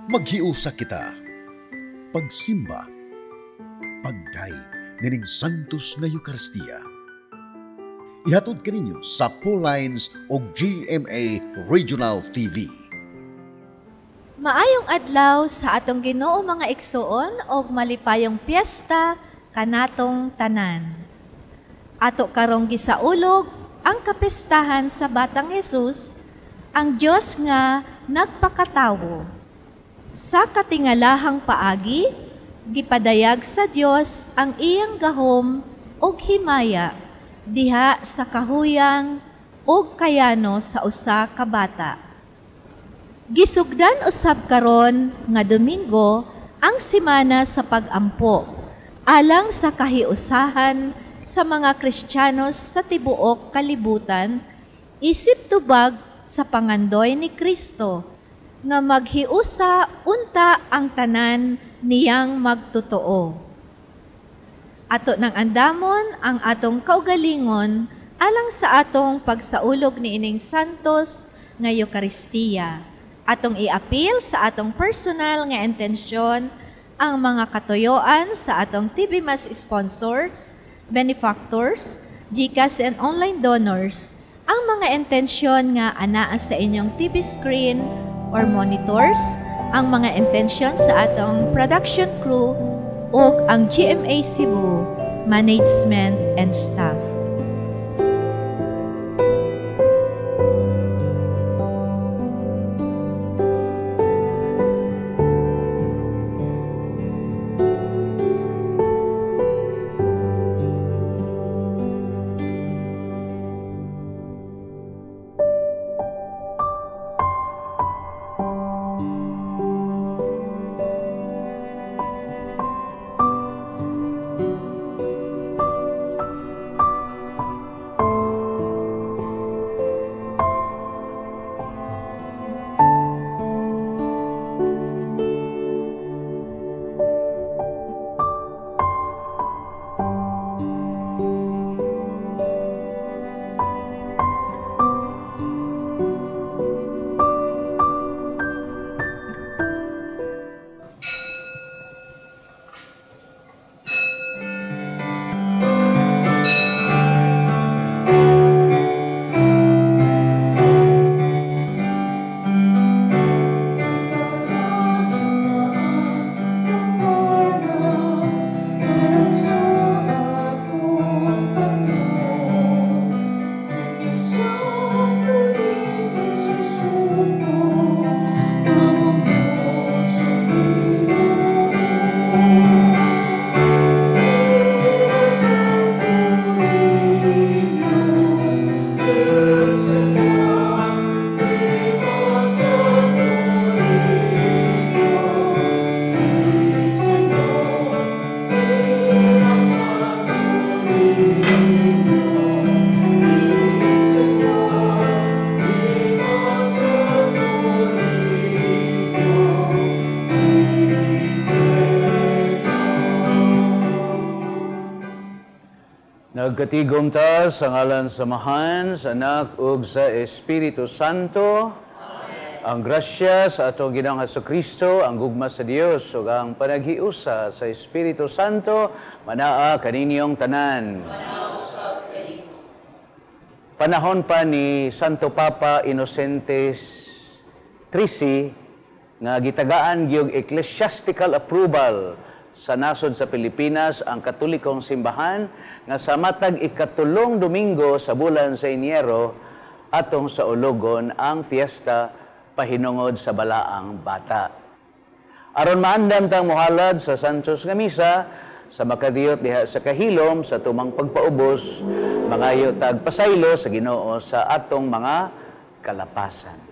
Maghiusa kita. Pagsimba. Pagdayeg nining Santos nga Eucharistia. Ihatod kaninyo sa Lines o GMA Regional TV. Maayong adlaw sa atong Ginoo mga igsuon og malipayong piyesta kanatong tanan. Ato karong gisaulog ang kapistahan sa Batang Jesus, ang Dios nga nagpakatawo. Sa katingalahang paagi, gipadayag sa Dios ang iyang gahom ug himaya diha sa kahuyang ug kayano sa usa ka bata. Gisugdan usab karon nga Domingo ang semana sa pag-ampo alang sa kahiusahan sa mga Kristiyanos sa tibuok kalibutan, isip tubag sa pangandoy ni Kristo nga maghiusa unta ang tanan niyang magtotoo. Ato nang andamon ang atong kaugalingon alang sa atong pagsaulog niining Santos nga Eukaristiya. Atong iapil sa atong personal nga intensyon ang mga katuyoan sa atong TV Mass sponsors, benefactors, GCash and online donors, ang mga intensyon nga anaa sa inyong TV screen or monitors, ang mga intensyon sa atong production crew ug ang GMA Cebu management and staff. Nagkatigom ta sa ngalan sa Amahan, sa Anak ug sa Espiritu Santo. Amen. Ang grasya sa atong Ginoong Hesukristo, ang gugma sa Dios ug ang panaghiusa sa Espiritu Santo manaa kaninyong tanan. Panahon pa ni Santo Papa Innocente XIII nga gitagaan gyud ecclesiastical approval sa nasod sa Pilipinas ang Katolikong simbahan nga sa matag ikatulong Domingo sa bulan sa Enero atong saulugon ang fiesta pahinungod sa Balaang Bata. Aron maandam tang mohalad sa Santos nga misa sa makadiyot diha sa kahilom sa tumang pagpaubos, mangayo tag pasaylo sa Ginoo sa atong mga kalapasan.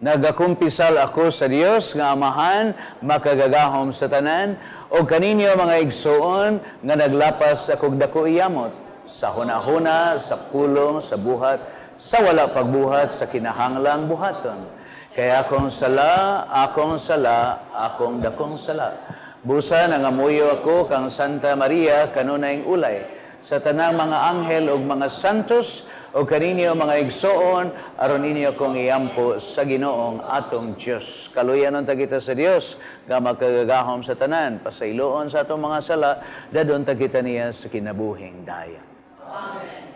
Nagakumpisal ako sa Dios nga Amahan, makagagahom sa tanan, o kaninyo mga igsoon nga naglapas akog dako iyamot sa hunahuna, sa pulong, sa buhat, sa wala pagbuhat, sa kinahanglang buhaton. Kaya akong sala, akong sala, akong dakong sala. Busa nangamuyo ako kang Santa Maria kanunayng ulay, sa tanang mga anghel ug mga santos, O kaninyo mga igsoon, aron ninyo kong iampo sa Ginoong atong Dios. Kaluyan unta kita sa Dios nga makagagahom sa tanan, pasayloon sa atong mga sala, dadon ta kita niya sa kinabuhing dayon. Amen.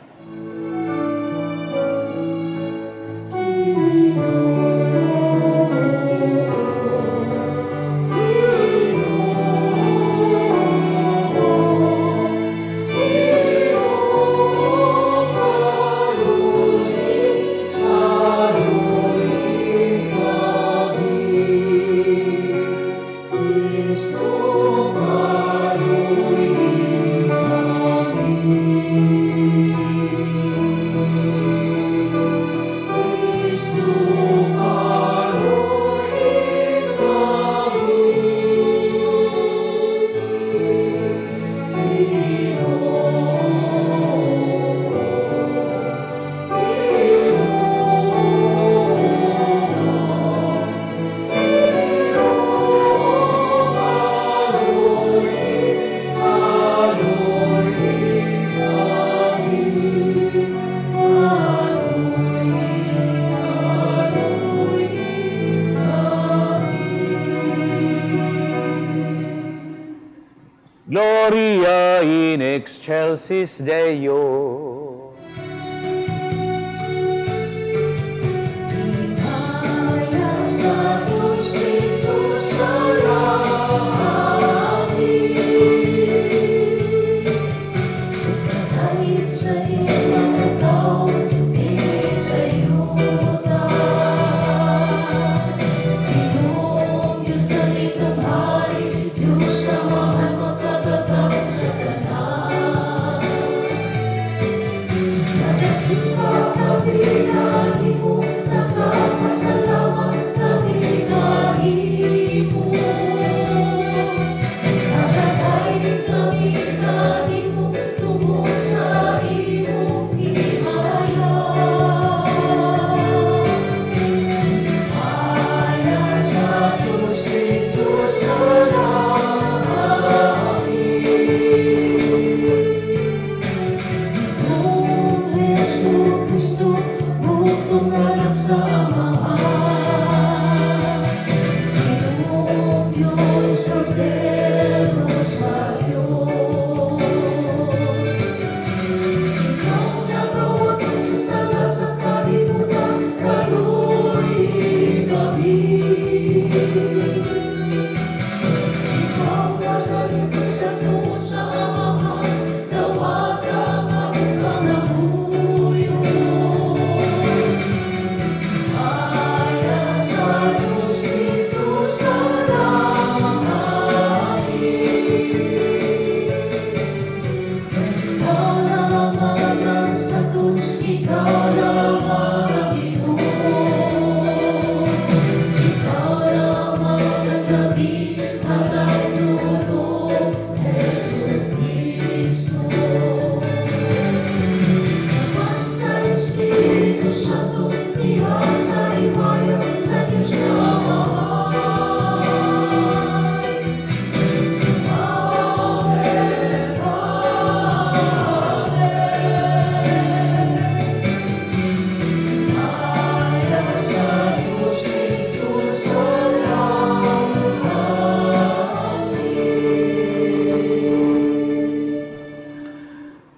Gloria in excelsis Deo.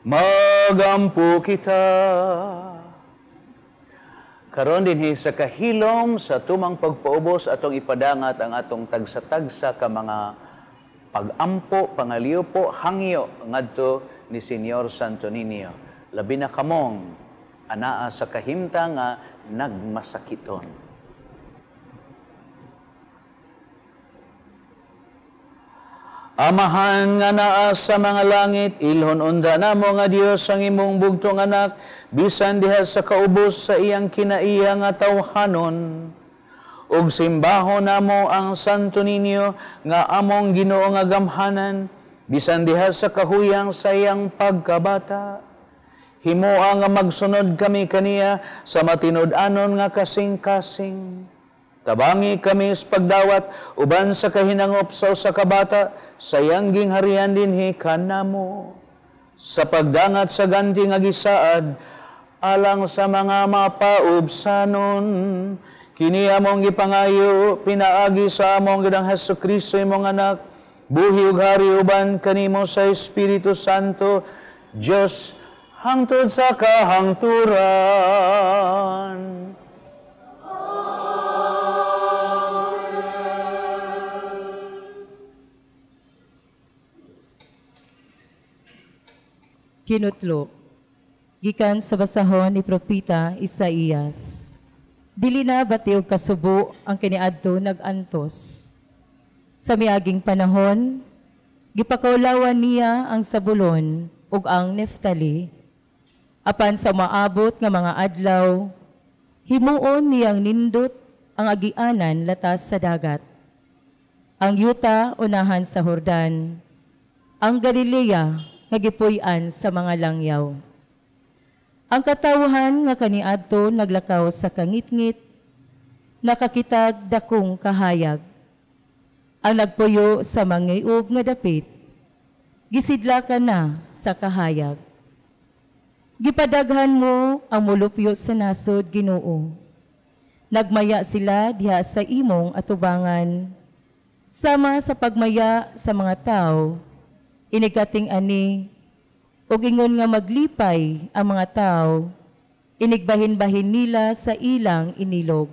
Magampo kita. Karon dinhi sa kahilom sa tumang pagpaubos atong ipadangat ang atong tagsa-tagsa ka mga pagampo, pangaliupo, hangyo ngadto ni Señor Santo Niño. Labi na kamong anaa sa kahimtang nga nagmasakiton. Amahan nga naa sa mga langit, ilhon unta namo nga Dios ang imong bugtong anak, bisan diha sa kaubos sa iyang kinaiya nga tawhanon. Ug simbahon namo ang Santo Niño nga among Ginoo nga gamhanan, bisan diha sa kahuyang sa iyang pagkabata. Himoa nga magsunod kami kaniya sa matinud-anon nga kasing-kasing. Tabangi kami sa pagdawat uban sa kahinangop sa usa ka bata sa iyang gingharian dinhi kanamo. Sa pagdangat sa ganti nga gisaad alang sa mga mapaubsanon. Kini among gipangayo pinaagi sa among Ginoong Hesukristo imong anak, buhi ug hari uban kanimo sa Espiritu Santo, Dios hangtod sa kahangturan. Kinutlo, gikan sa basahon ni Propeta Isaías. Dili na bati og kasubo ang kaniadto nag-antos. Sa miaging panahon, gipakaulawan niya ang Sabulon ug ang Neftali. Apan sa maabot nga mga adlaw, himuon niyang nindot ang agianan latas sa dagat. Ang yuta unahan sa Jordan, ang Galilea nga gipuy-an sa mga langyaw. Ang katawhan nga kaniadto naglakaw sa kangitngit, nakakitag dakong kahayag. Ang nagpuyo sa mangayub nga dapit, gisidlakan na sa kahayag. Gipadaghan mo ang mulupyo sa nasod, Ginoo. Nagmaya sila diha sa imong atubangan, sama sa pagmaya sa mga tao, inigating ani, ug ingon nga maglipay ang mga tao, inigbahin-bahin nila sa ilang inilog.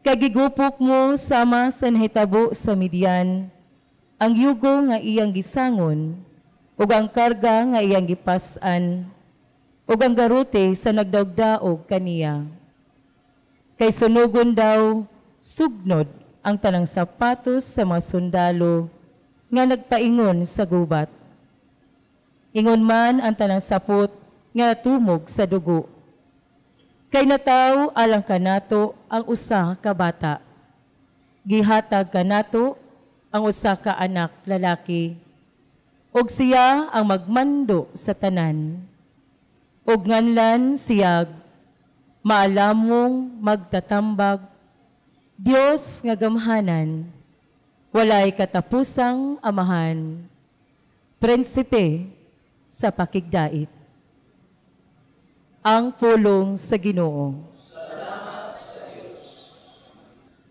Kagigupok mo sama sa nahitabo sa Midian, ang yugo nga iyang gisangon, ug ang karga nga iyang gipas-an, ug ang garote sa nagdaogdaog kaniya. Kay sunugon daw, sugnod ang tanang sapatos sa mga sundalo nga nagpaingon sa gubat. Ingon man ang tanang sapot nga tumog sa dugo. Kay nataw alang kanato ang usa ka bata. Gihatag kanato ang usa ka anak lalaki. Og siya ang magmando sa tanan. Og nganlan siyag maalamong magtatambag, Dios nga gamhanan, walay katapusang amahan, prinsipe sa pakigdait. Ang pulong sa Ginoo. Salamat sa Diyos.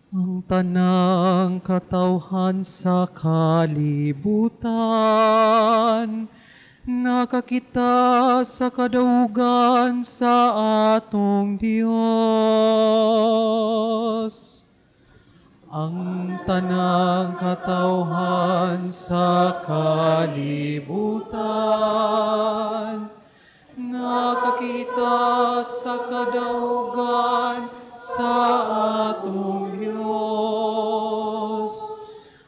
Ang tanang katawhan sa kalibutan nakakita sa kadaugan sa atong Dios. Ang tanang katawhan sa kalibutan nakakita sa kadaugan sa atong Diyos.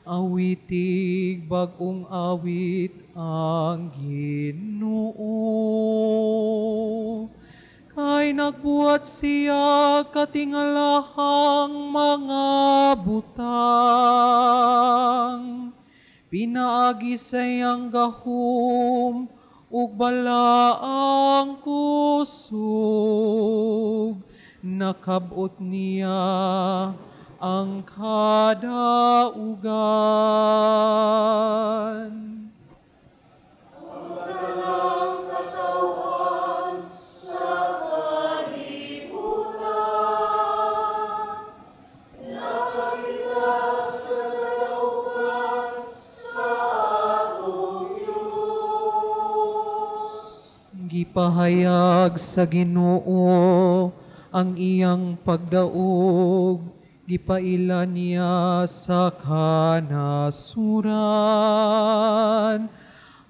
Awitig bag-ong awit ang Ginoo. Kay nagbuhat siya katingalahang mga butang. Pinaagi sa iyang gahom ug balaang kusog. Nakabot niya ang kadaugan. Gipahayag sa Ginoo ang iyang pagdaog, gipaila niya sa kanasuran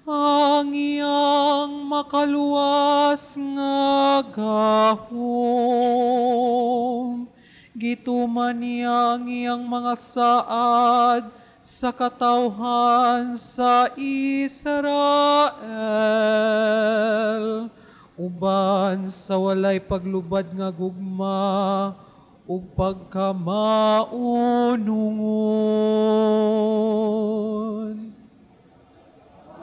ang iyang makaluwas nga gahom. Gituman niya ang iyang mga saad sa katawhan sa Israel, uban sa walay paglubad nga gugma ug pagkamaunungon.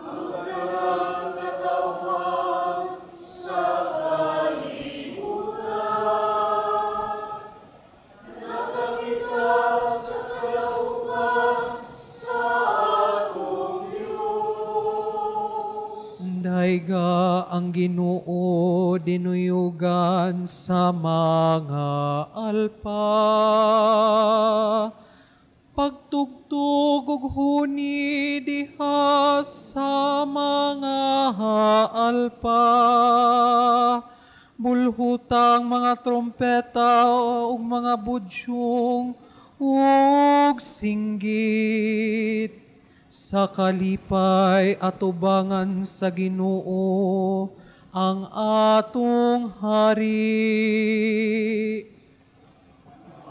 Ang katawhan sa kalibutan nakakita sa kadaugan sa atong Diyos. Dayga Ang Ginoo dinuyugan sa mga alpa. Pagtugtog ug huni diha sa mga alpa. Bulhutang mga trompeta ug mga budyong ug singgit. Sa kalipay atubangan sa Ginoo ang atong hari.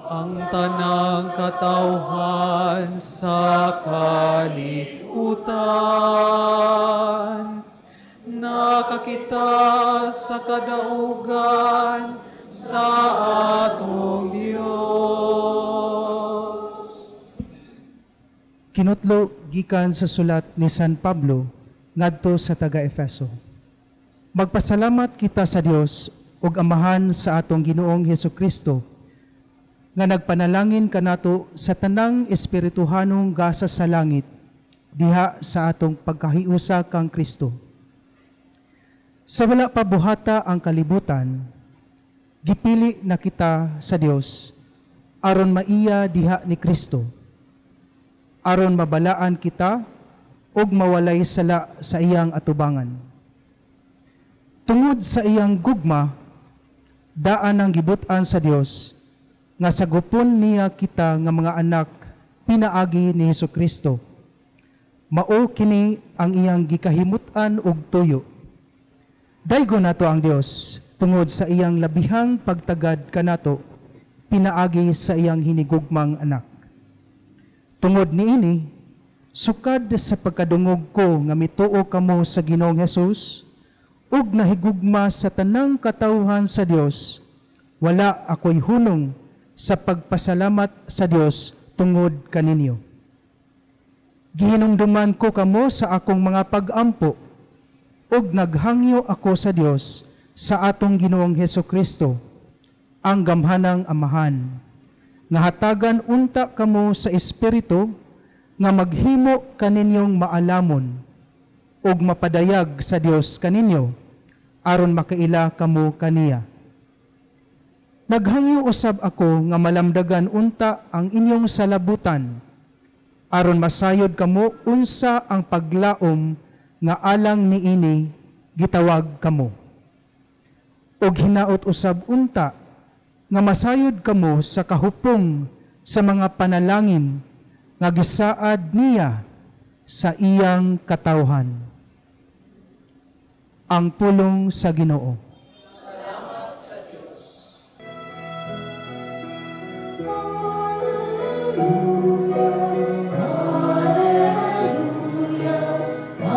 Ang tanang katawhan sa kalibutan nakakita sa kadaugan sa atong Dios. Kinutlo gikan sa sulat ni San Pablo ngadto sa taga-Efeso. Magpasalamat kita sa Dios ug Amahan sa atong Ginoong Hesukristo nga nagpanalangin kanato sa tanang espirituhanong gasa sa langit diha sa atong pagkahiusa kang Kristo. Sa wala pa buhata ang kalibutan, gipili na kita sa Dios aron maiya diha ni Kristo, aron mabalaan kita ug mawalay sala sa iyang atubangan. Tungod sa iyang gugma, daan ang gibut-an sa Dios nga sagupon niya kita nga mga anak pinaagi ni Hesukristo. Mao kini ang iyang gikahimut-an ug tuyo. Daygon nato ang Dios tungod sa iyang labihang pagtagad kanato pinaagi sa iyang hinigugmang anak. Tungod niini, sukad sa pagkadungog ko nga mituo kamo sa Ginoong Hesus ug nahigugma sa tanang katawhan sa Dios, wala ako'y hunong sa pagpasalamat sa Dios tungod kaninyo. Gihinumduman ko kamo sa akong mga pag-ampo ug naghangyo ako sa Dios sa atong Ginoong Hesukristo, ang gamhanang Amahan, nga hatagan unta kamo sa Espiritu nga maghimo kaninyong maalamon ug mapadayag sa Dios kaninyo aron makaila kamo kaniya. Naghangyo usab ako nga malamdagan unta ang inyong salabutan aron masayod kamo unsa ang paglaom nga alang niini gitawag kamo. Ug hinaot usab unta nga masayod kamo sa kahupong sa mga panalangin nga gisaad niya sa iyang katawhan. Ang pulong sa Ginoo. Salamat sa Dios. Alleluia, Alleluia, Alleluia, Alleluia, Alleluia, Alleluia, Alleluia.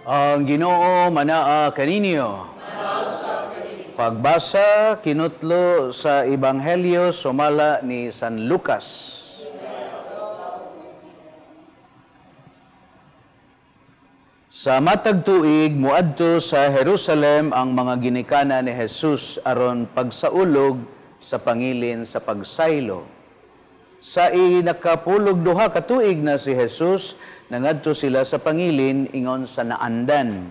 Ang Ginoo manaa kaninyo. Pagbasa kinutlo sa Ebanghelyo sumala ni San Lucas. Sa matag tuig muadto sa Jerusalem ang mga ginikanan ni Jesus aron pagsaulog sa pangilin sa pagsaylo. Sa inakapulog duha ka tuig na si Jesus, nangadto sila sa pangilin ingon sa naandan.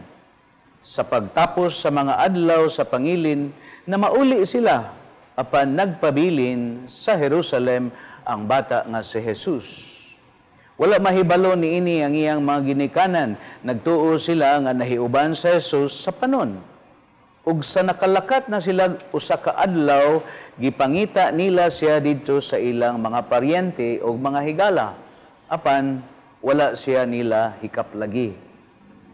Sa pagtapos sa mga adlaw sa pangilin, na mauli sila apan nagpabilin sa Jerusalem ang bata nga si Jesus. Wala mahibalo niini ang iyang mga ginikanan. Nagtuo sila nga nahiuban sa Jesus sa panon. Ug sa nakalakat na sila usa ka adlaw, gipangita nila siya didto sa ilang mga paryente ug mga higala. Apan wala siya nila hikaplagi.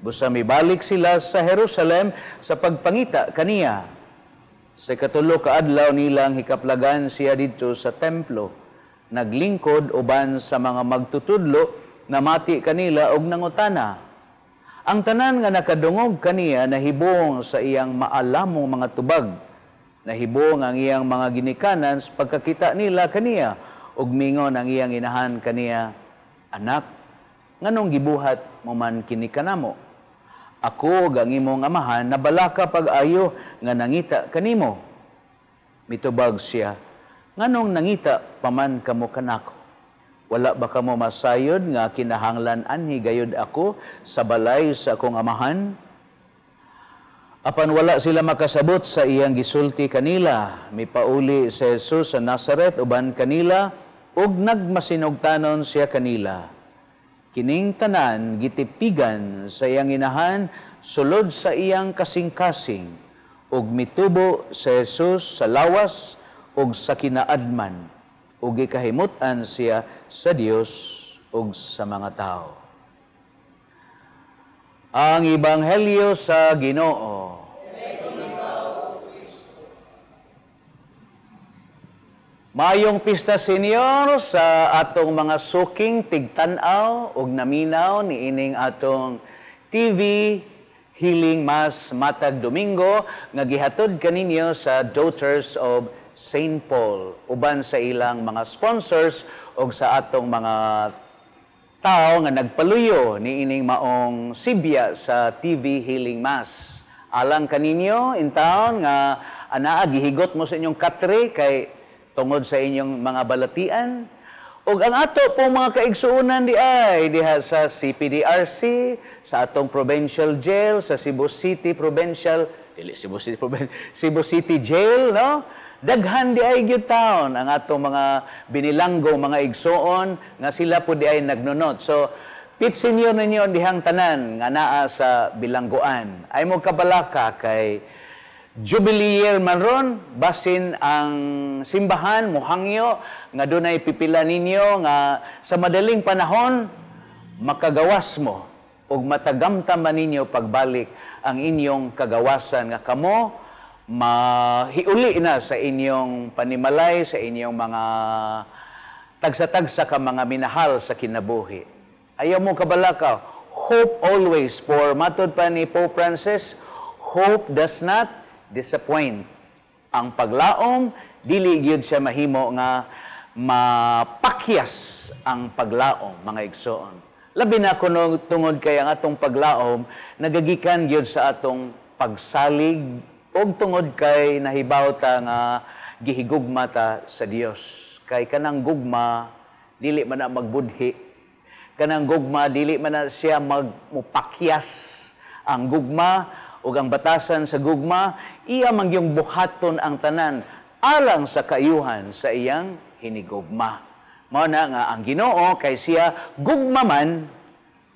Busa mibalik sila sa Jerusalem sa pagpangita kaniya. Sa katulo ka adlaw nilang hikaplagan siya didto sa templo. Naglingkod uban sa mga magtutudlo, namati kanila og nangutana. Ang tanan nga nakadungog kaniya nahibong sa iyang maalamong mga tubag. Nahibong ang iyang mga ginikanan sa pagkakita nila kaniya. Ug mingon ang iyang inahan kaniya, "Anak, nganong gibuhat mo man kini kanamo? Ako ug ang imong amahan nabalaka pag-ayo nga nangita kanimo." Mitubag siya, "Nganong nangita pa man kamo kanako? Wala ba kamo masayod nga kinahanglan anhi gayud ako sa balay sa akong amahan?" Apan wala sila makasabot sa iyang gisulti kanila. Mipauli si Jesus sa Nazaret uban kanila ug nagmasinugtanon siya kanila. Kining tanan gitipigan sa iyang inahan sulod sa iyang kasing-kasing, ug mitubo si Jesus sa lawas ug sa kinaadman, ug gikahimut-an siya sa Dios ug sa mga tao. Ang Ebanghelyo sa Ginoo. Mayong pista, Senyor, sa atong mga suking tigtan-aw ug naminaw niining atong TV Healing Mass matag Domingo nga gihatod kaninyo sa Daughters of St. Paul uban sa ilang mga sponsors ug sa atong mga tao nga nagpaluyo niining maong sibya sa TV Healing Mass. Alang kaninyo in town nga anaa gihigot mo sa inyong katre kay tungod sa inyong mga balatian. Ug ang ato pong mga kaigsuonan di ay diha sa CPDRC, sa atong provincial jail, sa Cebu City Provincial, dili Cebu City Provincial, Cebu City Jail, no? Daghan di ay gyud taon ang atong mga binilanggo, mga igsuon nga sila po di ay nagnunot. So, pit senior ninyo dihang tanan nga naa sa bilanggoan. Ay mo kabalaka kay Jubilee year man ron, basin ang simbahan mohangyo nga dunay pipila ninyo nga sa madaling panahon makagawas mo ug matagamtam man ninyo pagbalik ang inyong kagawasan nga kamo mahiuli na sa inyong panimalay, sa inyong mga tagsa-tagsa ka mga minahal sa kinabuhi. Ayaw mo kabalaka, hope always, for matod pa ni Pope Francis, hope does not disappoint. Ang paglaom, dili gyud siya mahimo nga mapakyas ang paglaom, mga igsoon. Labi na kuno tungod kay ang atong paglaom nagagikan gyud sa atong pagsalig og tungod kay nahibaw ta nga gihigugma ta sa Dios. Kay kanang gugma dili man na magbudhi. Kanang gugma dili man na siya magmupakyas. Ang gugma ug ang batasan sa gugma, iya man gyung buhaton ang tanan alang sa kaayuhan sa iyang hinigugma. Mao na nga ang Ginoo kay siya gugma man,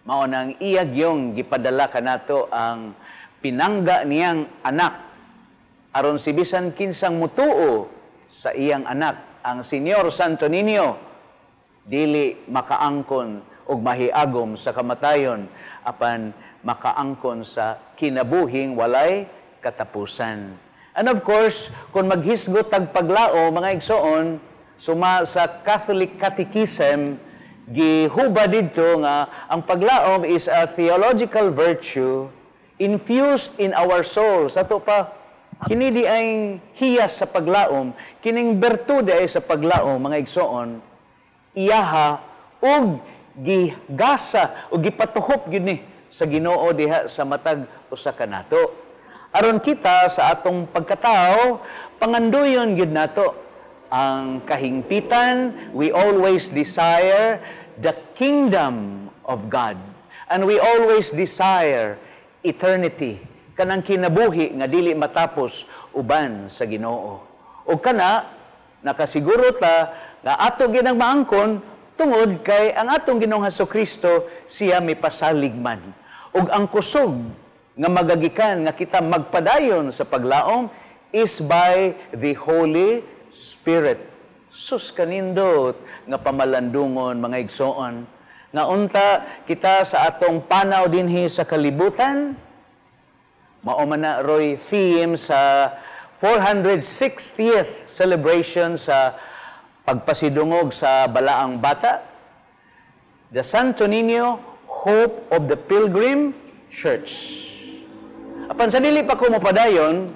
mao nang iya gyung gipadala kanato ang pinangga niyang anak aron si bisan kinsang mutuo sa iyang anak, ang Señor Santo Niño, dili makaangkon og mahiagom sa kamatayon apan makaangkon sa kinabuhing walay katapusan. And of course, kung maghisgot tag paglao, mga igsoon, suma sa Catholic Catechism, gihuba didto nga ang paglaom is a theological virtue infused in our soul. Sa ato pa, kini di ay hiyas sa paglaom, kining bertude ay sa paglaom, mga igsoon, iyaha ug gigasa ug gipatuhop gyud ni sa Ginoo diha sa matag usa kanato. Aron kita sa atong pagkatao, panganduyon gyud nato ang kahingpitan. We always desire the kingdom of God. And we always desire eternity, kanang kinabuhi nga dili matapos uban sa Ginoo. Ug kana nakasiguro ta nga ato ginang maangkon tungod kay ang atong Ginoong Hesukristo siya mipasalig man. Ug ang kusog nga magagikan nga kita magpadayon sa paglaom is by the Holy Spirit. Sus kanindot nga pamalandungon, mga igsoon, nga unta kita sa atong panaw dinhi sa kalibutan, mao man na roy theme sa 460th celebration sa pagpasidungog sa Balaang Bata, the Santo Niño, Hope of the Pilgrim Church. Apan sa dili pa ko mopadayon,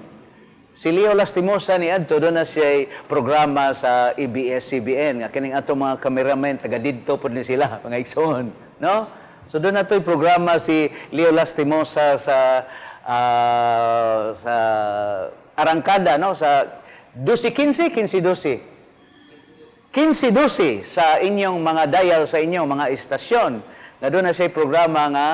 Si Leo Lastimosa ni adto doon na siya programa sa ABS-CBN nga kining ato mga cameramen taga didto pud ni sila, mga igsoon, no? So doon na to'y programa si Leo Lastimosa sa arangkada, no, sa 12:15, 15:12. 15:12 sa inyong mga dial, sa inyong mga istasyon. Na doon na siya programa nga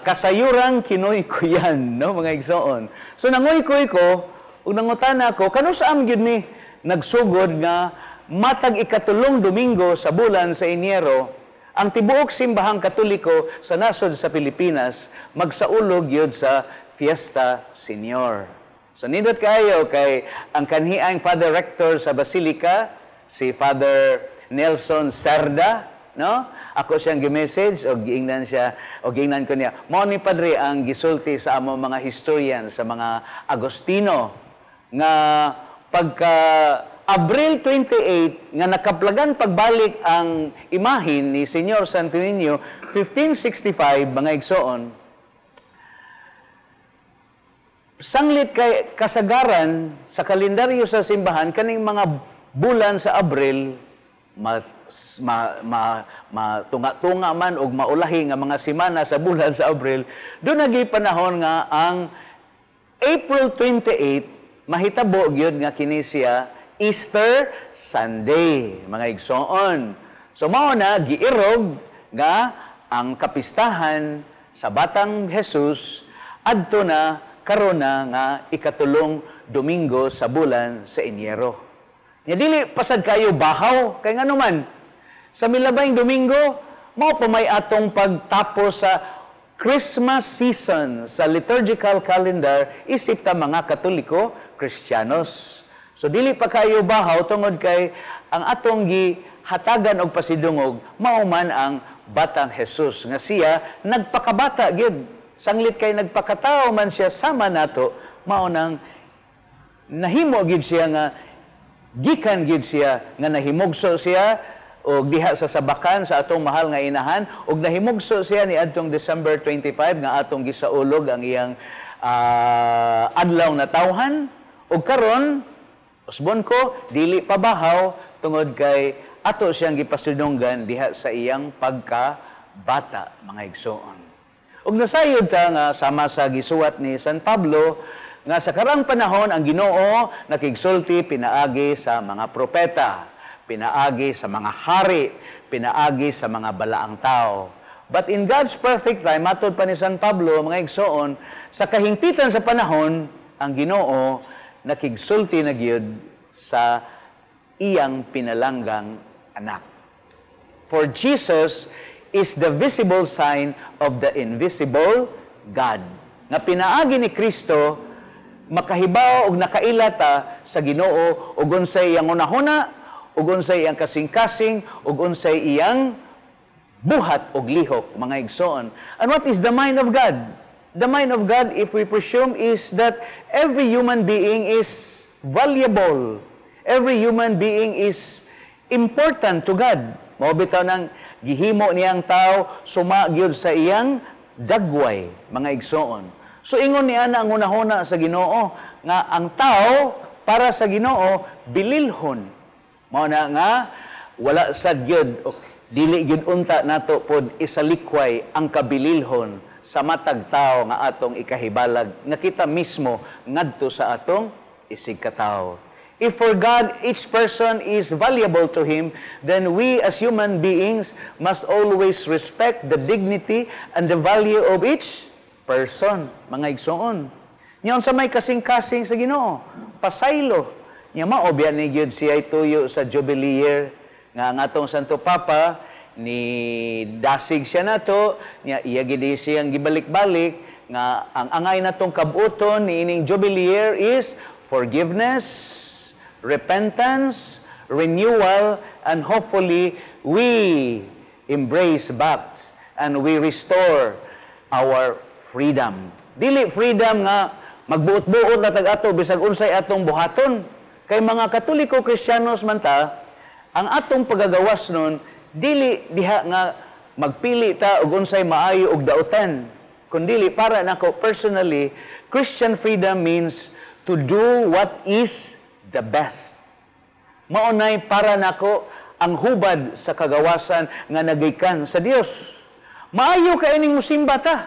"Kasayurang Kinuykuyan," no, mga igsoon. So nanguykuy ko ug nangutana ko kanu sa am gyud ni nagsugod nga matag 3 Domingo sa bulan sa Enero ang tibuok simbahang Katoliko sa nasod sa Pilipinas magsaulog gyud sa Fiesta Senior. So nindot kaayo kay ang kanhiang Father Rector sa Basilica, si Father Nelson Cerda, no? Ako siyang gi-message og giingnan siya og giingnan ko niya. Mao ni, Padre, ang gisulti sa amo mga historian, sa mga Agostino, nga pagka Abril 28 nga nakaplagan pagbalik ang imahin ni Señor Santo Niño 1565, mga igsoon, sanglit kay kasagaran sa kalendaryo sa simbahan kaning mga bulan sa Abril ma, ma, ma, matunga-tunga man og maulahi nga mga semana sa bulan sa Abril, doon nagi panahon nga ang April 28 mahitabo gyud nga kini siya Easter Sunday, mga igsoon. So mao na giirog nga ang kapistahan sa Batang Jesus adto na karon na nga 3 Domingo sa bulan sa Enero. Nya dili pasad kayo bahaw kay ngano man sa milabayng Domingo mao pa may atong pagtapos sa Christmas season sa liturgical calendar isip ta mga Katoliko Kristiyanos. So dili pa kayo bahaw tungod kay ang atong gihatagan og pasidungog mao man ang Batang Jesus nga siya nagpakabata gyud. Sanglit kay nagpakatao man siya sama nato, mao nang nahimo gyud siya nga gikan gyud siya nga nahimugso siya og diha sa sabakan sa atong mahal nga inahan, og nahimugso siya ni adtong December 25 nga atong gisaulog ang iyang adlaw na tawhan. Og karon usbon ko dili pa bahaw tungod kay ato siyang gipasidunggan diha sa iyang pagkabata, mga igsoon. Og nasayod ta nga sama sa gisuwat ni San Pablo nga sa karang panahon ang Ginoo nakigsulti pinaagi sa mga propeta, pinaagi sa mga hari, pinaagi sa mga balaang tao. But in God's perfect time, matod pa ni San Pablo, mga igsoon, sa kahingpitan sa panahon, ang Ginoo nakigsulti na gyud sa iyang pinalanggang anak. For Jesus is the visible sign of the invisible God. Nga pinaagi ni Kristo, makahibaw og nakaila ta sa Ginoo ug unsay iyang hunahuna, ug unsay iyang kasing-kasing, ug unsay iyang buhat og lihok, mga igsoon. And what is the mind of God? The mind of God, if we presume, is that every human being is valuable. Every human being is important to God. Mao bitaw nang gihimo niyang tao suma gyud sa iyang dagway, mga igsoon. So ingon niya na ang hunahuna sa Ginoo nga ang tao para sa Ginoo bililhon. Mao na nga wala sad gyud, dili gyud unta nato pod isalikway ang kabililhon sa matag tao nga atong ikahibalag nga kita mismo ngadto sa atong isigkatawo. If for God each person is valuable to Him, then we as human beings must always respect the dignity and the value of each person, mga igsoon. Nya sa may kasing-kasing sa Ginoo, pasaylo. Nya mao biya ni gyud siya tuyo sa Jubilee year nga ang atong Santo Papa ni dasig siya nato, nya iya gid siyang gibalik-balik nga ang angay natong kabuton ni ining Jubilee year is forgiveness, repentance, renewal, and hopefully we embrace back and we restore our freedom. Dili freedom nga magbuot-buot na tag-ato bisag unsay atong buhaton. Kay mga Katoliko Kristiyanos man ta, ang atong pagagawas nun dili diha nga magpili ta og unsay maayo og dautan. Kundili para nako personally, Christian freedom means to to do what is the best. Maunay para nako ang hubad sa kagawasan nga nagikan sa Dios. Maayo ka ining musimba ta.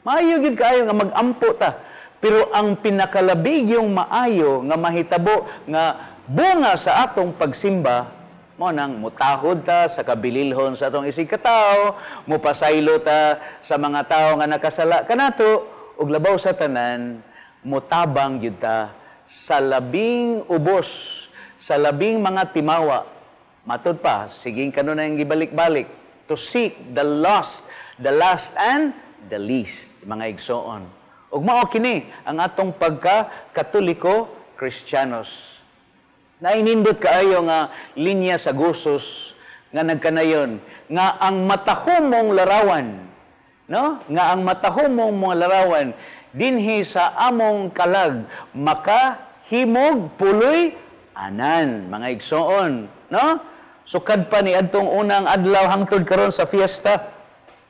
Maayo gyud kaayo nga magampo ta. Pero ang pinakalabig yung maayo nga mahitabo nga bunga sa atong pagsimba, mo nang mutahod ta sa kabililhon sa atong isig katawo, mupasaylo ta sa mga tawo nga nakasala kanato, ug labaw sa tanan, mutabang gyud ta sa labing ubos, sa labing mga timawa. Matud pa, siging kanunay ang gibalik-balik, to seek the lost, the last and the least, mga igsoon. Ug mao kini ang atong pagka-Katoliko Kristiyanos. Nainindot kaayo nga linya sa gusos nga nagkanayon nga ang matahumong larawan, no? Nga ang matahumong mga larawan dinhi sa among kalag makahimog puloy anan, mga igsoon, no? Sukad pa ni adtong unang adlaw hangtod karon sa fiesta,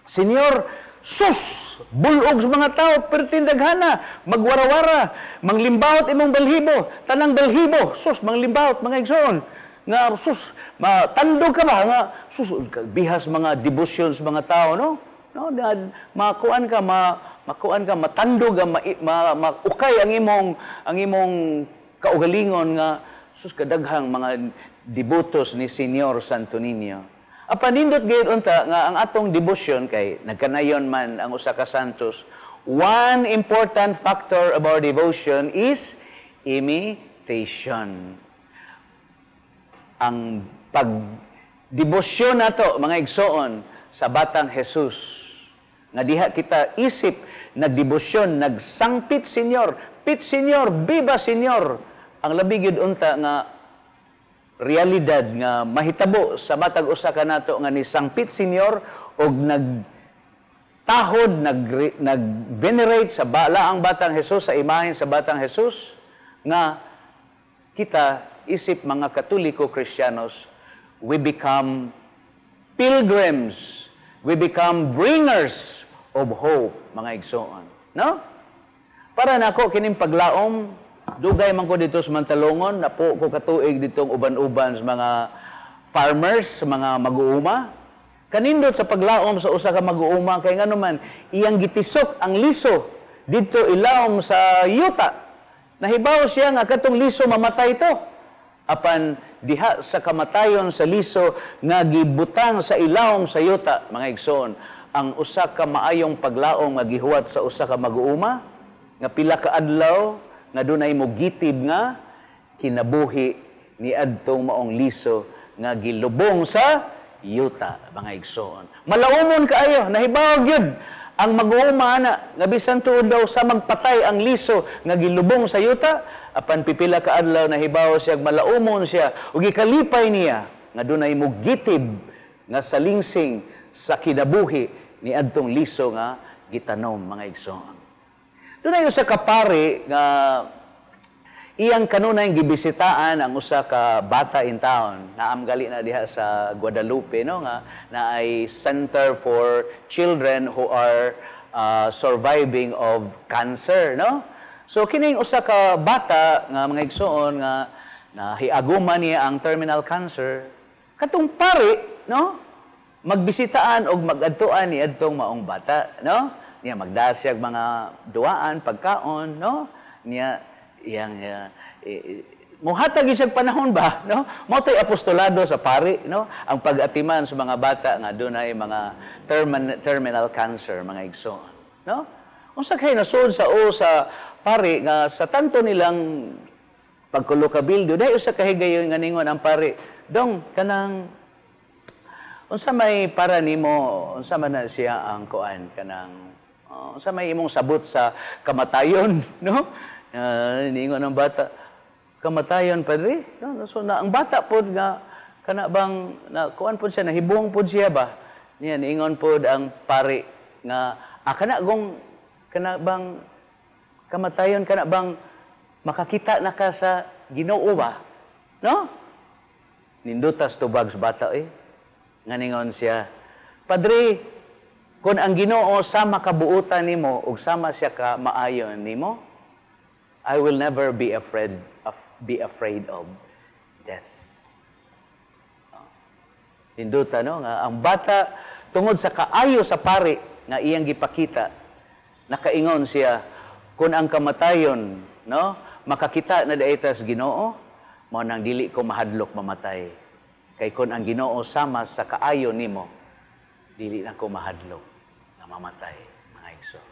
Senyor, sus, bulog sa mga tao, pertindaghana, magwarawara, manglimbawot imong balhibo, tanang balhibo, sus, manglimbawot, mga igsoon, nga, sus, matandog ka ba, nga, sus, bihas mga devotions mga tao, no? No, makuan ka, makuan ka, matandog ka, maukay ang imong kaugalingon nga, sus, kadaghang mga devotos ni Senyor Santo Niño. Apan nindot gayud unta nga ang atong debosyon kay nagkanayon man ang usa ka santos. One important factor of our devotion is imitation. Ang pagdebosyon nato, mga igsoon, sa batang Jesus, nga diha kita isip nagdebosyon, nagsangpit Senyor, pit Senyor, viva Senyor. Ang labi gyud unta nga realidad nga mahitabo sa matag usa ka nato nga ni sangpit Senyor og nagtahod, nag-venerate sa balaang batang Jesus, sa imahen sa batang Jesus, nga kita isip mga Katoliko Kristiyanos, we become pilgrims, we become bringers of hope, mga igsoon, no? Para nako kining paglaom, dugay man ko dito sa Mantalongon, napo ko katuig ditong uban-uban sa mga farmers, sa mga mag-uuma. Kanindot sa paglaom sa usa ka mag-uuma kay ngano man iyang gitisok ang liso didto ilawom sa yuta. Nahibaw siya nga katong liso mamatay to. Apan diha sa kamatayon sa liso nga gibutang sa ilawom sa yuta, mga igsoon, ang usa ka maayong paglaom nga gihuwat sa usa ka mag-uuma nga pila ka adlaw nga dunay mogitib nga kinabuhi ni adtong maong liso nga gilubong sa yuta, mga igsoon. Malaumon kaayo, nahibaw gyud ang mag-uuma ana nga bisan tuod daw sa magpatay ang liso nga gilubong sa yuta, apan pipila ka adlaw nahibaw siya, malaumon siya ug gikalipay niya nga dunay mogitib nga salingsing sa kinabuhi ni adtong liso nga gitanom, mga igsoon. Dunay usa ka pari nga iyang kanunay gibisitaan ang usa ka bata in town. Naam gali na diha sa Guadalupe, no, nga naay center for children who are surviving of cancer, no? So kining usa ka bata nga mga igsoon nga nahiaguma niya ang terminal cancer, katong pari, no, magbisitaan og magadtuan ni adtong maong bata, no? Niya magdasyag mga duaan, pagkaon, no? Niya iyang muhatag siyang panahon ba, no? Mao to'y apostolado sa pari, no? Ang pag-atiman sa mga bata nga dunay mga terminal cancer, mga igsoon, no? Unsa kay nasuod sa o sa pari nga sa tanto nilang pagkulokabildo, dahil usa ka higayon nga ningon ang pari, dong kanang unsa may para nimo, unsa man na siya ang kuan kanang unsa may imong sabot sa kamatayon, no? Ningon ang bata, kamatayon, padre? No, so na ang bata pod nga kana bang na kuan pod siya, nahibong pod siya ba? Niya niingon pod ang pari nga kana gong kana bang kamatayon, kana bang makakita na ka sa Ginoo ba? No? Nindutas tubag sa bata eh. Nga ningon siya, padre, kung ang Ginoo sama kabuutan nimo ug sama siya ka maayon nimo, I will never be afraid of death. Nindota, no, nga ang bata, tungod sa kaayo sa pari nga iyang gipakita, nakaingon siya, "Kung ang kamatayon, no, makakita na diay ta sa Ginoo, mao nang dili ko mahadlok mamatay. Kay kung ang Ginoo sama sa kaayo nimo, dili na ko mahadlok nga mamatay," mga igsoon.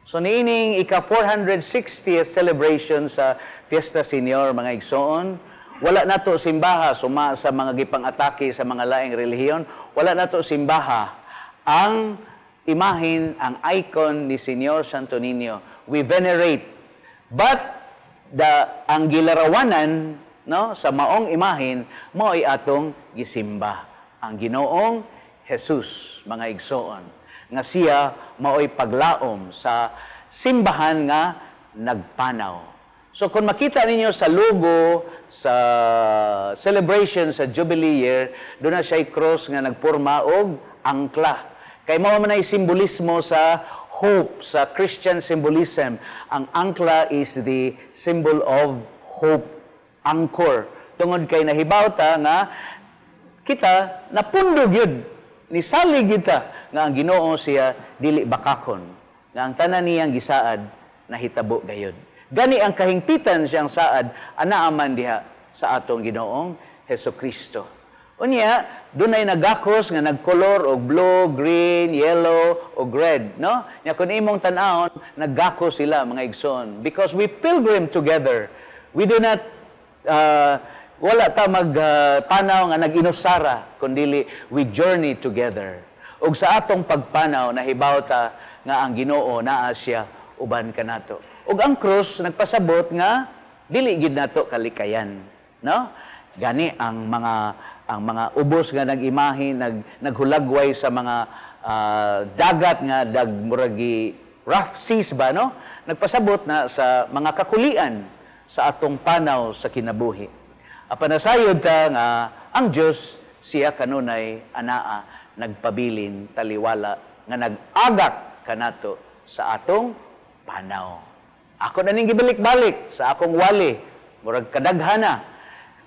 So niining ika 460th celebration sa Fiesta Senior, mga igsoon, wala nato simbaha suma sa mga gipang-atake sa mga laing relihiyon, wala nato simbaha ang imahin, ang icon ni Señor Santo Niño. We venerate. But ang gilarawanan, no, sa maong imahin, mao'y atong gisimba. Ang Ginoong Jesus, mga igsoon, nga siya mao'y paglaom sa simbahan nga nagpanaw. So kung makita ninyo sa logo sa celebration sa Jubilee Year, doon na siya'y cross nga nagporma og angkla. Kay mao man ay simbolismo sa hope, sa Christian symbolism. Ang angkla is the symbol of hope, anchor. Tungod kay nahibaw ta nga kita napundog yun, nisalig gyud ta nga ang Ginoo siya dili bakakon, nga ang tanan niyang gisaad nahitabo gayud. Gani ang kahingpitan siyang saad anaa man diha sa atong Ginoong Heso Kristo. Unya, dunay nagakos nga nagkolor og blue, green, yellow o red, no? Nya kung imong tan-awon, nagakos sila, mga igsoon, because we pilgrim together. We do not wala ta mag panaw nga nag-inusara, kundili we journey together. Ug sa atong pagpanaw, nahibaw ta nga ang Ginoo naa siya uban kanato. Ug ang krus nagpasabot nga dili gid nato kalikayan, no? Gani ang mga ubos nga nag-imahe, naghulagway sa mga dagat nga dag muragi rough seas ba, no? Nagpasabot na sa mga kakulian sa atong panaw sa kinabuhi. Apan nasayod ta nga ang Dios siya kanunay anaa nagpabilin taliwala nga nag-agak kanato sa atong panaw. Ako na ning gibalik-balik sa akong wali, murag kadaghana.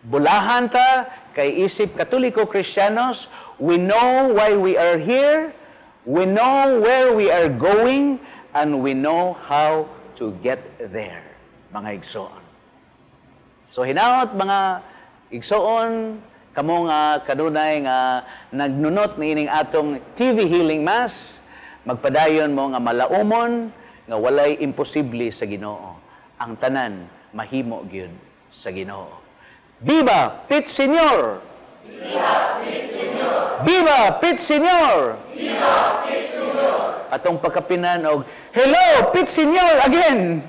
Bulahan ta kay isip Katoliko Kristiyanos, we know why we are here, we know where we are going, and we know how to get there, mga igsoon. So hinaot, mga igsoon, kamo nga kanunay nga nagnunot niining atong TV Healing Mass, magpadayon mo nga malaumon nga walay imposible sa Ginoo. Ang tanan mahimo gyud sa Ginoo. Viva Pit Señor! Viva Pit Señor! Viva Pit Señor! Viva Pit Señor! Atong pagkapinan og "Hello Pit Señor again!"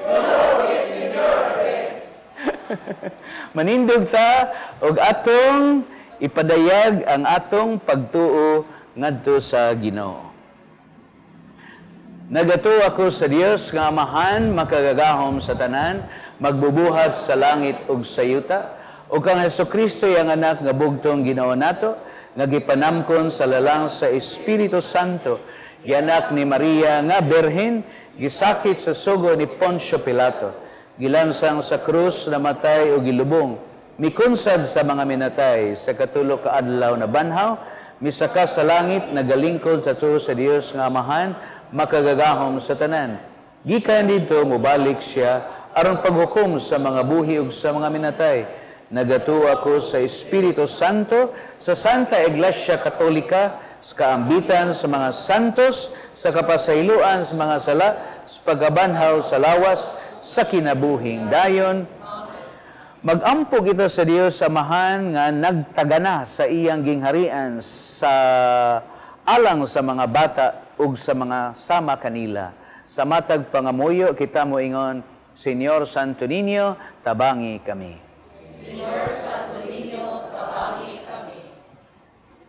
Hello Pit Señor again! Manindog ta og atong ipadayag ang atong pagtuo ngadto sa Ginoo. Nagatuo ako sa Dios nga Amahan makagagahom sa tanan, magbubuhat sa langit ug sa yuta, ug kang Hesukristo, ang anak nga bugtong Ginoo nato, nga gipanamkon sa lalang sa Espiritu Santo, gianak ni Maria nga birhen, gisakit sa sugo ni Poncio Pilato, gilansang sa krus, namatay ug gilubong, mikunsad sa mga minatay, sa katulo ka adlaw nabanhaw, misaka sa langit, nagalingkod sa tuo sa Dios nga Amahan, makagagahom sa tanan. Gikan didto mobalik siya aron paghukom sa mga buhi ug sa mga minatay. Nagatuo ako sa Espiritu Santo, sa Santa Iglesia Katolika, sa kaambitan sa mga santos, sa kapasayloan sa mga sala, sa pagkabanhaw sa lawas, sa kinabuhing dayon. Magampo kita sa Dios Amahan nga nagtagana sa iyang gingharian sa alang sa mga bata ug sa mga sama kanila. Sa matag pangamuyo kita moingon, Señor Santo Niño, tabangi kami. Señor Santo Niño, tabangi kami.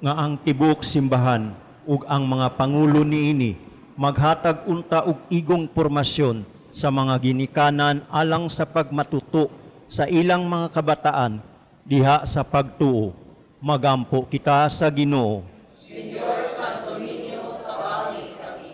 Nga ang tibuok simbahan ug ang mga pangulo niini maghatag unta og igong pormasyon sa mga ginikanan alang sa pagmatuto sa ilang mga kabataan diha sa pagtuo. Magampo kita sa Ginoo. Señor Santo Niño, tabangi kami.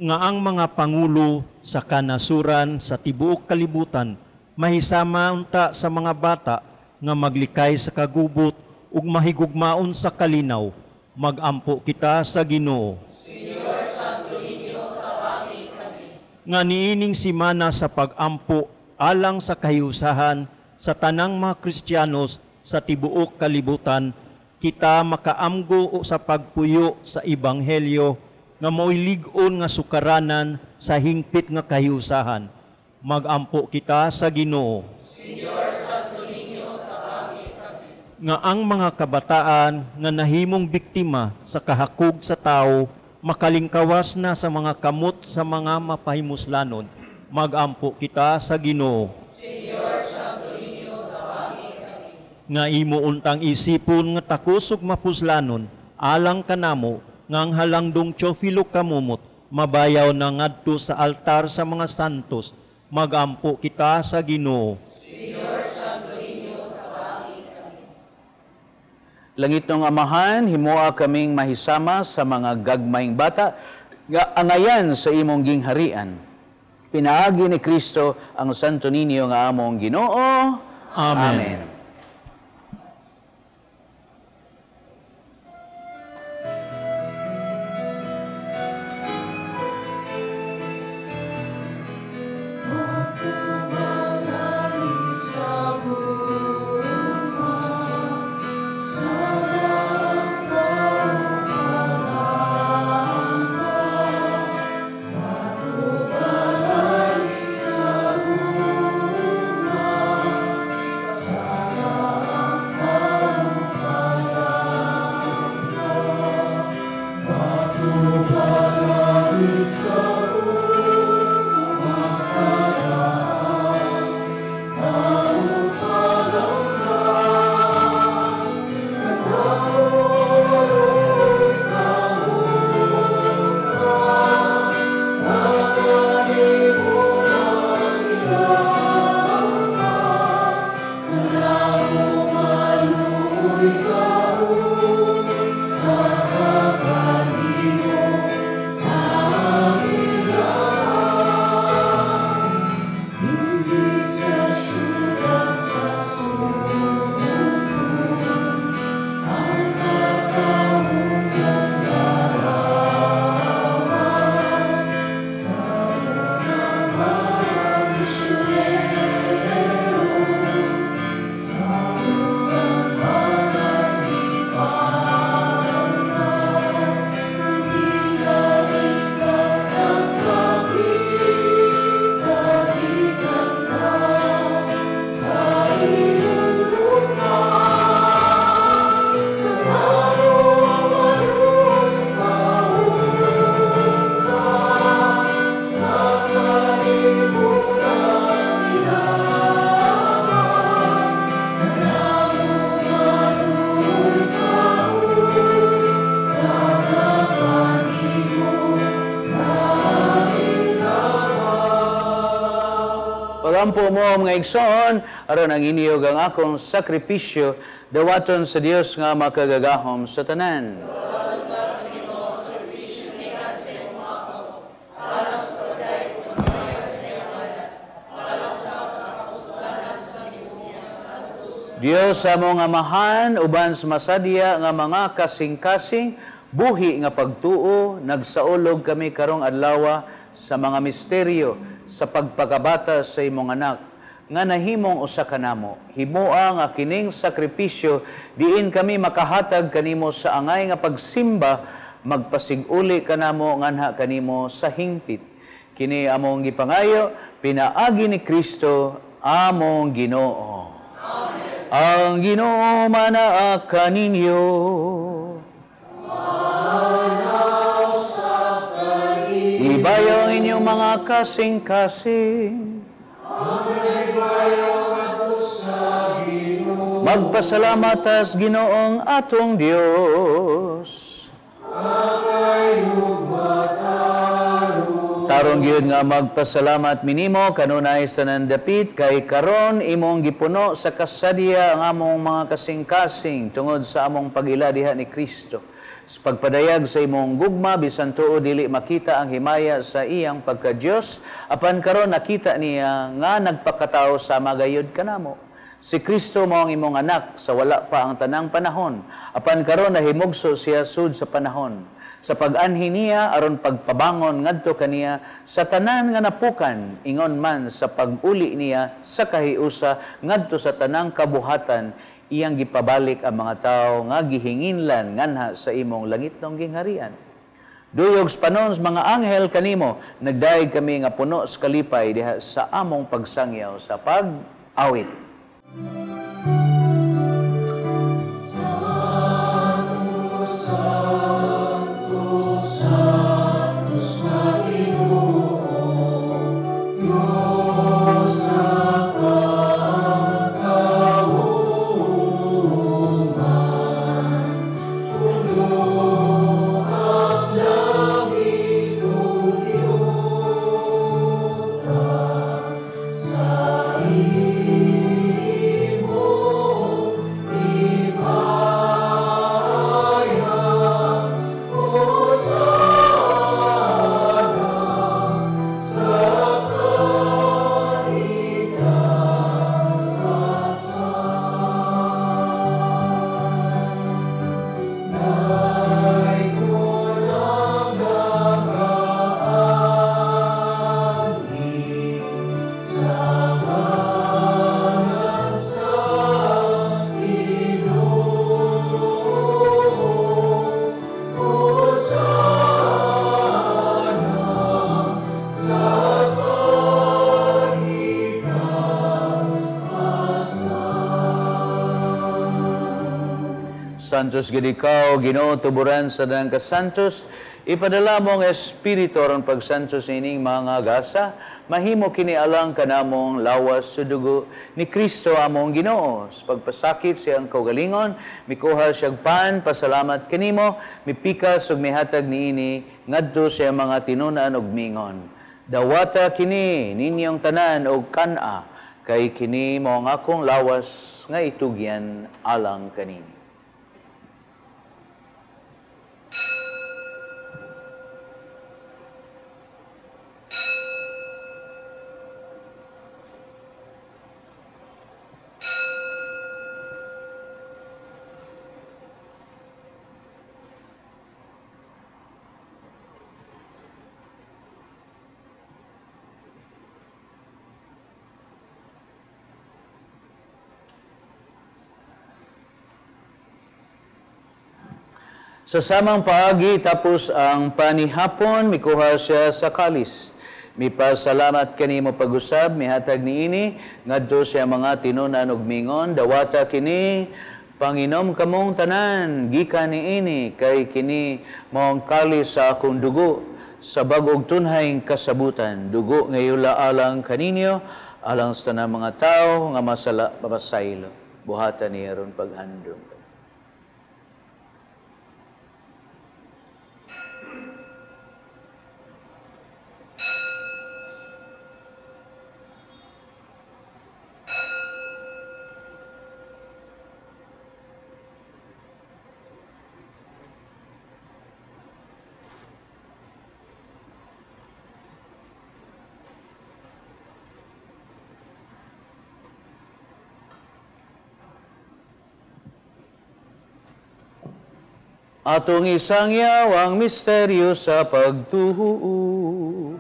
Nga ang mga pangulo sa kanasuran sa tibuok kalibutan mahisama unta sa mga bata nga maglikay sa kagubot ug mahigugmaon sa kalinaw. Magampo kita sa Ginoo. Señor Santo Niño, tabangin kami. Nga niining simana sa pagampo alang sa kahiusahan sa tanang mga Kristiyanos sa tibuok kalibutan, kita makaamgo sa pagpuyo sa ebanghelyo nga mao'y lig-on nga sukaranan sa hingpit nga kahiusahan. Magampo kita sa Ginoo. Señor Santo Niño, tabangin kami. Nga ang mga kabataan nga nahimong biktima sa kahakog sa tao makalingkawas na sa mga kamot sa mga mapahimuslanon. Magampo kita sa Ginoo. Señor Santo Niño, tabangin kami. Nga imo untang isipon nga takos ug mapuslanon alang kanamo nga ang halangdong Teofilo Camomot mabayaw na ngadto sa altar sa mga santos. Magampo kita sa Ginoo. Señor Santo Niño, tabangin kami. Langit ng Amahan, himoa kaming mahisama sa mga gagmayng bata nga angayan sa imong gingharian. Pinaagi ni Kristo ang Santo Niño nga among Ginoo. Amen. Amen. Pagampo mo mga igsoon, aron ang iniyog ang akong sakripisyo, dawaton sa Dios nga makagagahom sa tanan. Dios among Amahan, uban sa masadya nga mga kasing-kasing, buhi nga pagtuo, nagsaulog kami karong adlaw sa mga misteryo sa pagpakabata sa imong anak nga nahimong usa kanamo. Himoa nga kining sakripisyo diin kami makahatag kanimo sa angay nga pagsimba, magpasiguli kanamo nganha kanimo sa hingpit. Kini among gipangayo pinaagi ni Kristo among Ginoo. Amen. Ang Ginoo manaa kaninyo. Ibayo ang inyong mga kasing-kasing. Magpasalamat as Ginoong atong Dios. Tarong gyud nga magpasalamat minimo kanunay sa nandapit kay karon imong gipuno sa kasadya ang among mga kasing-kasing tungod sa among pag-ila diha ni Kristo. Sa pagpadayag sa imong gugma, bisan tuo dili makita ang himaya sa iyang pagka-Dios, apan karon nakita niya nga nagpakatao sa magayod kanamo. Si Kristo mao ang imong anak sa wala pa ang tanang panahon, apan karon nahimugso siya sud sa panahon. Sa pag-anhi niya aron pagpabangon ngadto kaniya sa tanan nga napukan, ingon man sa pag-uli niya sa kahiusa ngadto sa tanang kabuhatan, iyang gipabalik ang mga tao nga gihinginlan nganha sa imong langitnong gingharian. Duyog sa panon sa mga anghel kanimo, nagdayeg kami nga puno sa kalipay diha sa among pagsangyaw sa pag-awit. Santos gid ikaw, Ginoo, tuburan sa danang kasantos, ipadala mo ang Espiritu aron pagsantos ining mga gasa, mahimo kini alang kanamong lawas sa dugo ni Kristo among Ginoo. Sa pagpasakit siyang kaugalingon, mikuha siyang pan, pasalamat kanimo, mipikas ug mihatag niini ngadto sa mga tinun-an ug mingon. Dawata kini ninyong tanan og kan-a, kay kini mao ang akong lawas nga itugyan alang kanini. Sa samang paagi, tapos ang panihapon, mikuha siya sa kalis. Mipasalamat kanimo pag-usab, mihatag niini, ngadto siya mga tinunan og mingon, dawata kini, panginom kamong tanan, gikan niini, kay kini maong kalis sa akong dugo, sa bag-ong tunhayng kasabutan, dugo ngayula alang kaninyo, alang sa tanang mga tao nga masala mapasaylo. Buhatan niya ron paghandom. Atong isangyaw ang misteryo sa pagtuo.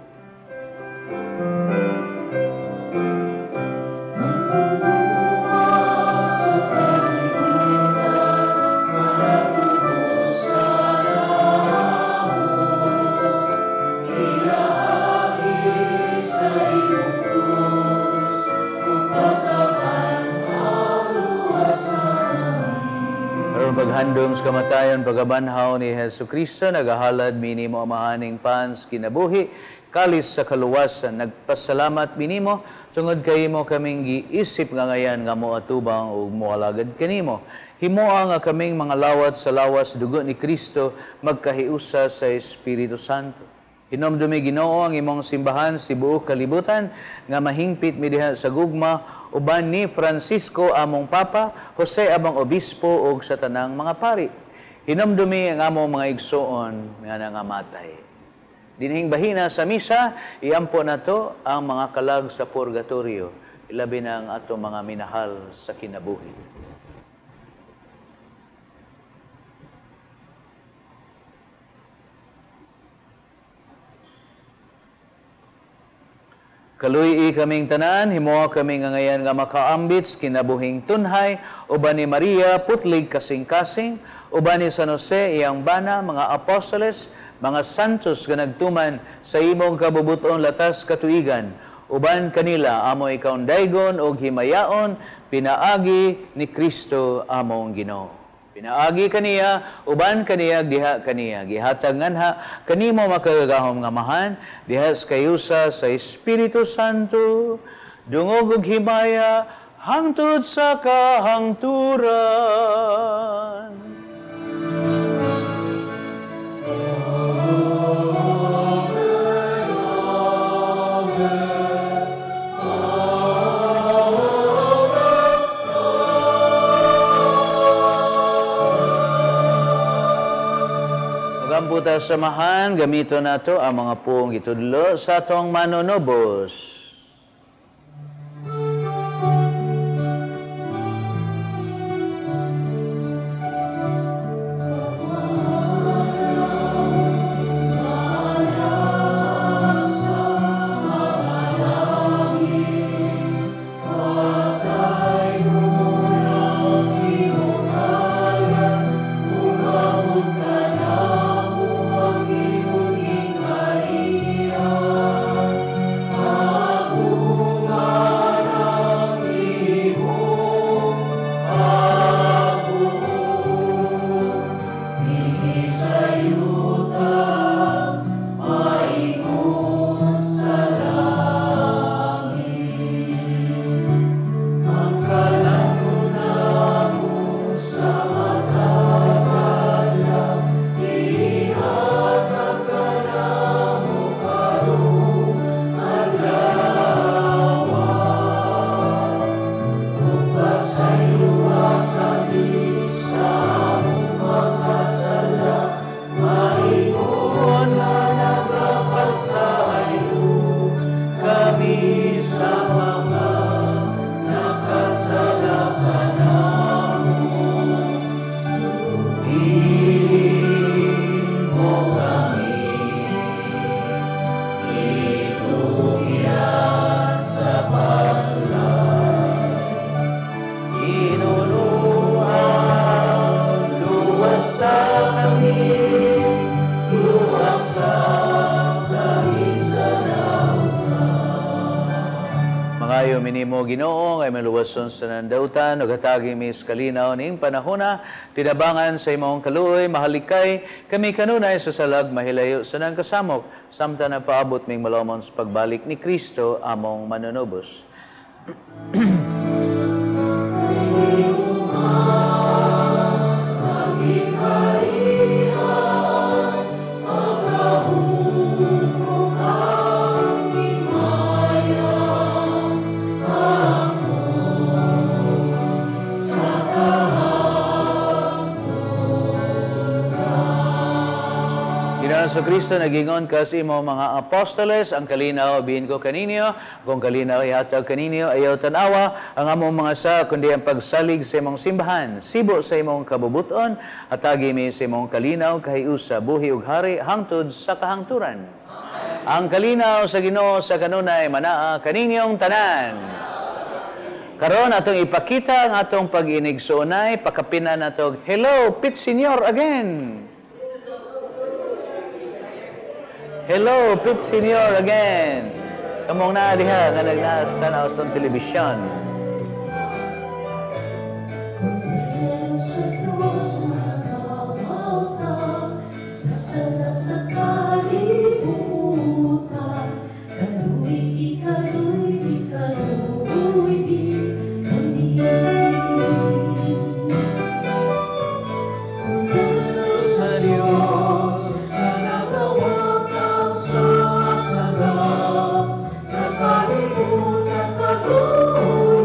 Paghandom sa kamatayon, pagabanhaw ni Hesus Kristo, nagahalad minimo amahaning pans kinabuhi, kalis sa kaluwasan, nagpasalamat minimo, tungod kayimo kaming giisip nga ngayan nga moatubang ug moalagad kanimo. Himoa nga kaming mga lawat sa lawas dugo ni Kristo, magkahiusa sa Espiritu Santo. Hinomdumi Ginoo ang imong simbahan si buok kalibutan nga mahingpit mi diha sa gugma uban ni Francisco among Papa, Jose among Obispo ug sa tanang mga pari. Hinumdumi ang among mga igsoon nga nangamatay. Dinhing bahina sa misa, iampo nato ang mga kalag sa purgatorio, ilabi na ang atong mga minahal sa kinabuhi. Kaluy kaming tanan, himoa kami nga ngayan nga makaambit kinabuhing tunhay, uban ni Maria putlig kasing-kasing, uban ni San Jose iyang bana, mga apostoles, mga santos nga nagtuman sa imong kabubuton latas katuigan, uban kanila amo ikaundaygon og himayaon, pinaagi ni Kristo among Ginoo. Pinaagi kaniya, uban kaniya, diha kaniya. Gihatag nganha, kanimo makagagahom nga amahan, diha sa kayusa sa Espiritu Santo, dungog ug himaya, hangtod sa kahangturan. Magamputa samahan, gamito nato ang mga puong gitudlo sa atong manunubos. Ginoo ngay maluwason sa nandautan ug hatagi mi sa kalinaw ning panahona tinabangan sa imong kaluoy mahalikay kami kanunay sa salag mahilayo sa nang kasamok samtang napaabot ming malomon sa pagbalik ni Kristo among manunubos. Sa Kristo nagingon ka sa imong mga apostoles, ang kalinaw bihin ko kaninyo, kung kalinaw ihatag kaninyo, ayaw tanawa ang among mga sa, kundi ang pagsalig sa imong simbahan, sibo sa imong kabubuton, hatagi mi sa imong kalinaw, kahiusa, buhi ug hari, hangtod sa kahangturan. Amen. Ang kalinaw sa Ginoo sa kanunay manaa kaninyong tanan. Karon atong ipakita ang atong pag-inigsuonay, pakapinan natog, hello, Pit Senior again. Hello, Pit Senior again. Kamong naa diha nga nagnaas tanaw sa telebisyon. Sa kalibutan, patuloy.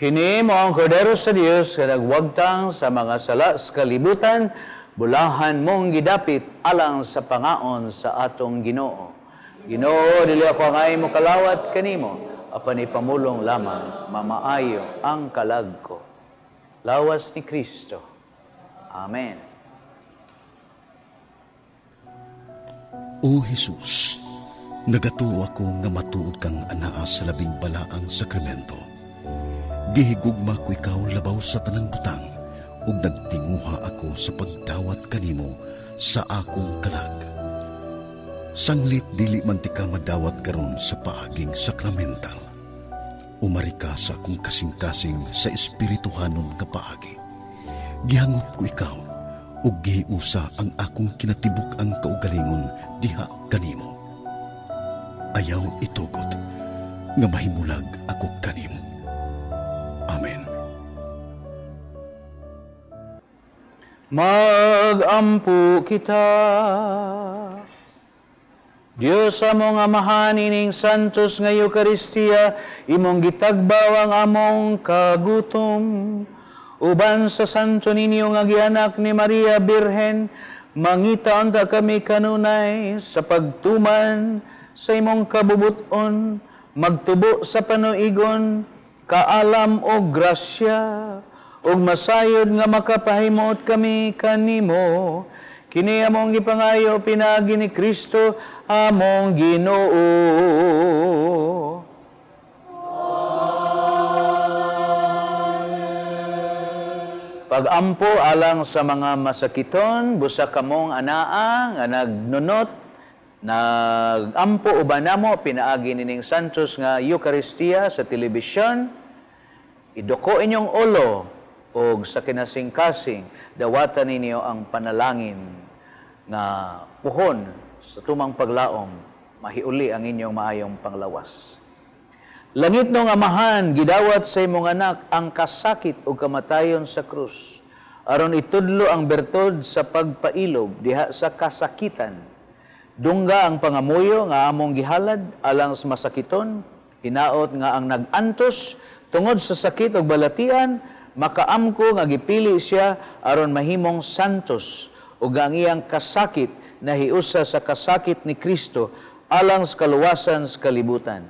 Kini mo ang Kordero sa Dios nga nagwagtang sa mga sala sa kalibutan, bulahan mong gidapit alang sa pangaon sa atong Ginoo. Ginoo, dili ako angay mo kalawat kanimo, apan ipamulong lamang mamaayo ang kalag ko. Lawas ni Kristo. Amen. O Jesus, nagatuo ako nga matuod kang anaa sa labing balaang sakramento. Gihigugma ko ikaw labaw sa tanang butang ug nagtinguha ako sa pagdawat kanimo sa akong kalag. Sanglit dili man tika madawat karon sa paaging sakramental. Umari ka sa akong kasing-kasing sa espirituhanon nga paagi. Gihangop ko ikaw ug gihiusa ang akong kinatibuk-ang kaugalingon diha kanimo. Ayaw itugot nga mahimulag ako kanimo. Amen. Magampo kita. Diyos among Amahan, ining santos nga Eukaristiya, imong gitagbaw ang among kagutom. Uban sa santo ninyo nga gianak ni Maria Birhen, mangita unta kami kanunay sa pagtuman sa imong kabubuton, magtubo sa panuigon, kaalam o grasya, ug masayod nga makapahimot kami kanimo. Kini among gipangayo pinaagi ni Kristo among Ginoo. Amen. Pagampo alang sa mga masakiton, busa kamong anaa nga nagnunot, nagampo uban namo pinaagi nining Santos nga Eucharistia sa telebisyon. Iduko inyong ulo og sa kinasingkasing dawatan ninyo ang panalangin nga puhon sa tumang paglaom, mahiuli ang inyong maayong panglawas. Langit nong Amahan, gidawat sa imong anak ang kasakit o kamatayon sa krus, aron itudlo ang bertod sa pagpailob diha sa kasakitan. Dungga ang pangamuyo nga among gihalad alang sa masakiton, hinaot nga ang nag-antos tungod sa sakit og balatian, makaamko nga gipili siya aron mahimong santos ug ang iyang kasakit nahiusa sa kasakit ni Kristo alang sa kaluwasan sa kalibutan.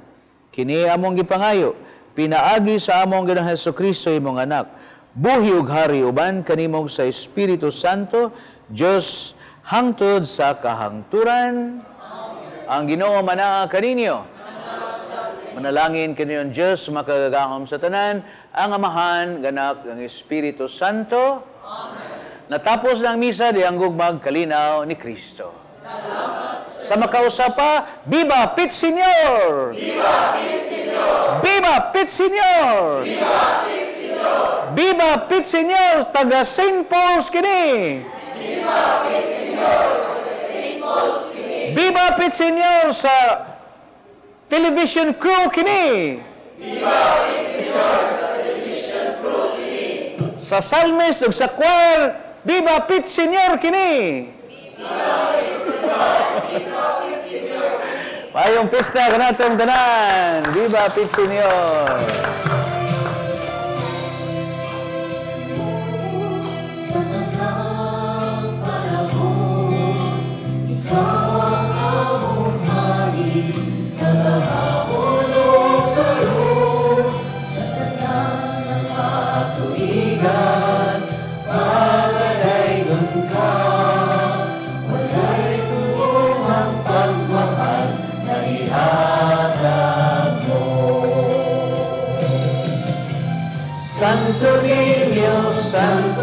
Kini among gipangayo pinaagi sa among Ginoong Hesukristo imong anak, buhi ug hari uban kanimo sa Espiritu Santo, Dios hangtod sa kahangturan. Amen. Ang Ginoo manaa kaninyo. Manalangin kaninyong Diyos makagagahom sa tanan, ang Amahan, Ganak, ang Espiritu Santo. Amen. Natapos ng misa, dianggog magkalinaw ni Kristo. Salamat sa makausapa, Viva Pit Señor! Viva Pit Señor! Viva Pit Señor! Viva Pit Señor! Viva Pit Señor! Taga St. Paul's kini! Viva Pit Señor! St. Paul's kini! Viva Pit Señor sa television crew kini! Viva Pit Señor sa television crew kini! Sa Salmes ug sa choir, Viva Pit Señor kini! Viva Pit Señor! Viva Pit Señor kini! Maayong pista kanatong tanan! Viva Pit Señor! Sa tanang panahon, ikaw ang among hari, nagahapon o karon, sa tanan ng katuigan, magadaygon ka, walay tubuhang pagmamahal na ihatag mo. Santo Niño, Santo